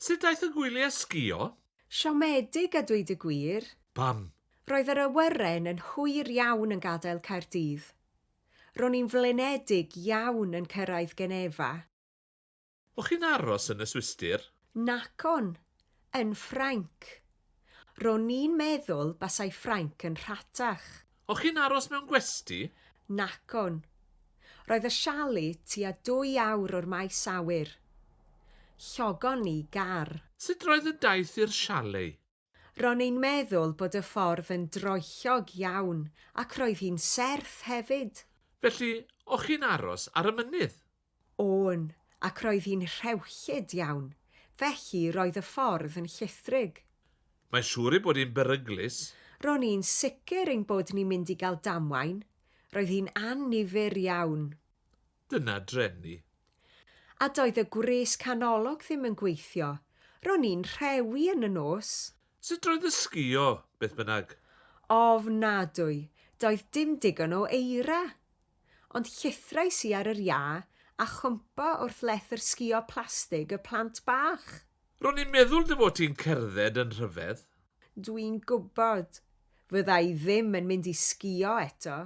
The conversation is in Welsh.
Sut daeth y gwyliau sgïo? Siomedig a dweud y gwir. Pam? Roedd yr awyren yn hwyr iawn yn gadael Caerdydd. Ro'n i'n flinedig iawn yn cyrraedd Genefa. O'ch chi'n aros yn y Swistir? Nacon. Yn Ffrainc. Ro'n i'n meddwl basai Ffrainc yn rhatach. O'ch chi'n aros mewn gwesty? Nacon. Roedd y chalet tua dwy awr o'r maes awyr. Llogon ni gar. Sut roedd y daith i'r chalet? Ro'n i'n meddwl bod y ffordd yn droellog iawn ac roedd hi'n serth hefyd. Felly, o'ch chi'n aros ar y mynydd? O'n, ac roedd hi'n rhewllyd iawn, felly roedd y ffordd yn llithrig. Mae'n siŵr ei bod hi'n beryglus. Ro'n i'n sicr ein bod ni'n mynd i gael damwain, roedd hi'n annifyr iawn. Dyna drueni. A doedd y gwres canolog ddim yn gweithio, ro'n i'n rhewi yn y nos. Sut roedd y sgïo, beth bynnag? Ofnadwy, doedd dim digon o eira. Ond llithrais i ar yr iâ a chwmpo wrth lethr sgïo plastig y plant bach. Ro'n i'n meddwl dy fod ti'n cerdded yn rhyfedd. Dwi'n gwybod. Fydda i ddim yn mynd i sgïo eto.